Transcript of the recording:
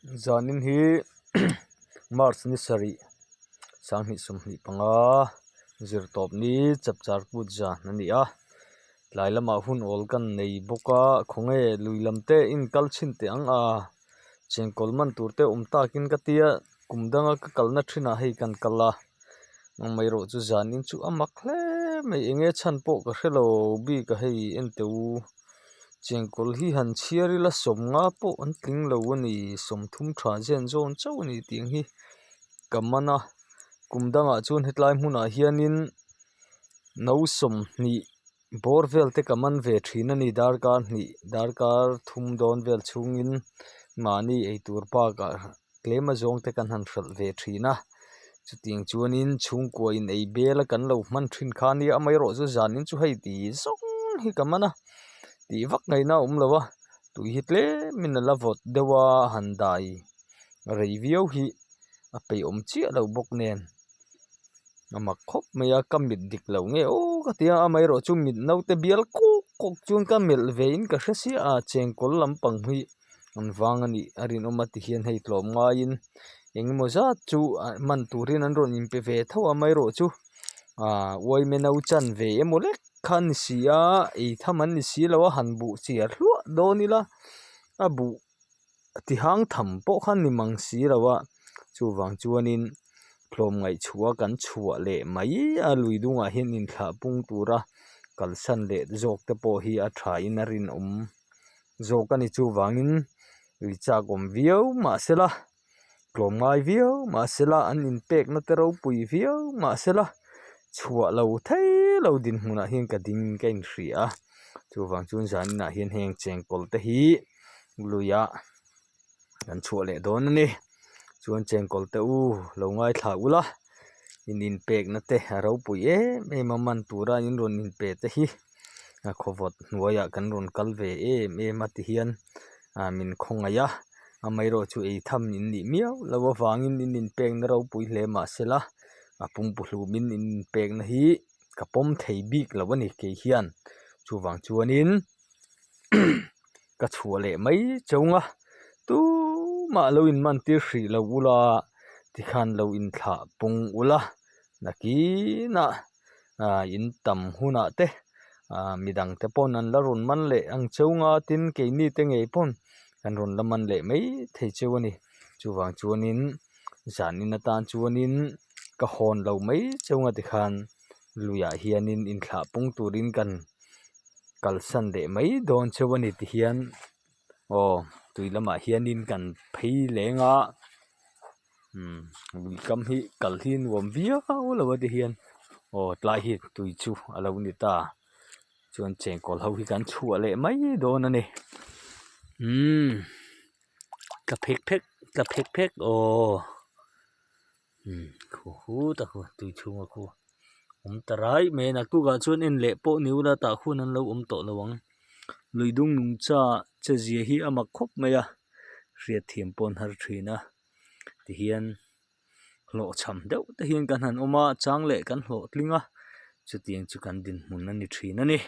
Zanin hi March ni sarih sanghnih sawmhnih panga zirtawp ni chapchar kut zan a ni a tlai lamah hun awl kan nei bawk a khawnge lui lam te in kal chhin teh ang a chengkawl man tur te awm takin ka tia kum danga ka kalna thinah hei kan kal a amaherawh chu zanin chu a mak hle mai eng nge chhan pawh ka hrelo bik a hei en teh u. Chengkawl hi han chhiar ila sawmnga pawh an tling lo a ni sawmthum tha zen zawn chauh a ni tih ang hi ka man a kum dangah chuan hetlai hmunah hianin no sawmhnih bawr vel te ka man ve thin a ni darkar hnih darkar thum dawn vel chhungin mahni eitur bakah tlem a zawng te kan han hralh ve thin a chutiang chuanin chhungkua in ei bel a kan lo hman thin kha nia amaherawhchu zanin chu hei ti zawng hi ka man a tih vak ngaihna a awm lo a tui hi tlemin a la vawt deuh a han dai rei viau hi a peih awm chiah lo bawk nen a mak khawp mai a ka mit dik loh nge aw ka ti a amaherawhchu mit naute bial kawk kawk chuan ka melh ve in ka hre sia a chengkawl lampang hi. An vang a nih a rinawm a ti hian hei tlawm ngaiin engemaw zat chu man turin an rawn inpe ve tho a amaherawhchu ahh uaime no chan ve emaw lek kha a ni si a ei tham an ni si lo a han buh chiar hluah dawn ila a buh ti hang tham pawh kha a ni mang si lo a chuvang chuanin tlawm ngaihchhuah kan chhuah leh mai a lui dungah hian inthlah pung tura kalsan leh zawk te pawh hi a tha in a rinawm. Zawk a ni chuvangin ui chak awm viau mahsela tlawm ngai viau mahsela an inpekna te ropui viau mahsela chhuah lo thei lo dinhmunah hian ka ding ka inhria a chuvang chuan zaninah hian heng chengkawl te hi luiah kan chhuah leh dawn a ni chuan chengkawl te u lo ngaithla ula in inpekna te a ropui em em a man tura in rawn inpe te hi. A khawvawt hnuaiah kan rawn kal ve em em a ti hian ah min khawngaih a amaherawh chu ei tham in nih miau loh avangin in inpekna ropui hle mahsela a pumpuhlumin in inpekna hi ka pawm thei bik lo a ni kei hian chuvang chuanin ka chhuah leh mai chauh a tumah lo inman tir hrih lo ula tikhan lo inthlah pung ula nakinah. ah in tam hunah te ah midang te pawn an la rawn man leh ang cheu nga tin keini te ngei pawn kan rawn la man leh mai thei cheu a ni chuvang chuanin zanin atan chuanin ka hawn lo mai cheu nga tikhan luiah hianin inthlah pung turin kan kalsan leh mai dawn cheu a ni tihian aw tui lamah hianin kan phei leng a. Umm lui kam hi kal hi nuam viau lo a ti hian aw tlai hi tui chu a lo ni ta chuan chengkawl ho hi kan chhuah leh mai dawn a ni umm tla phek phek tla phek phek aw umm khu hu tak khu tui chhunga khu awm ta rai mai a naktukah chuan en leh pawh ni ula tah hun an lo awm tawh lo ang lui dung nungcha che zia hi a mak khawp mai a hriatthiam pawh an har thin a. Tihian hlawhchham deuh te hian kan han awm a chang leh kan hlawhtling a chutiang chu kan dinhmun a ni thin a ni.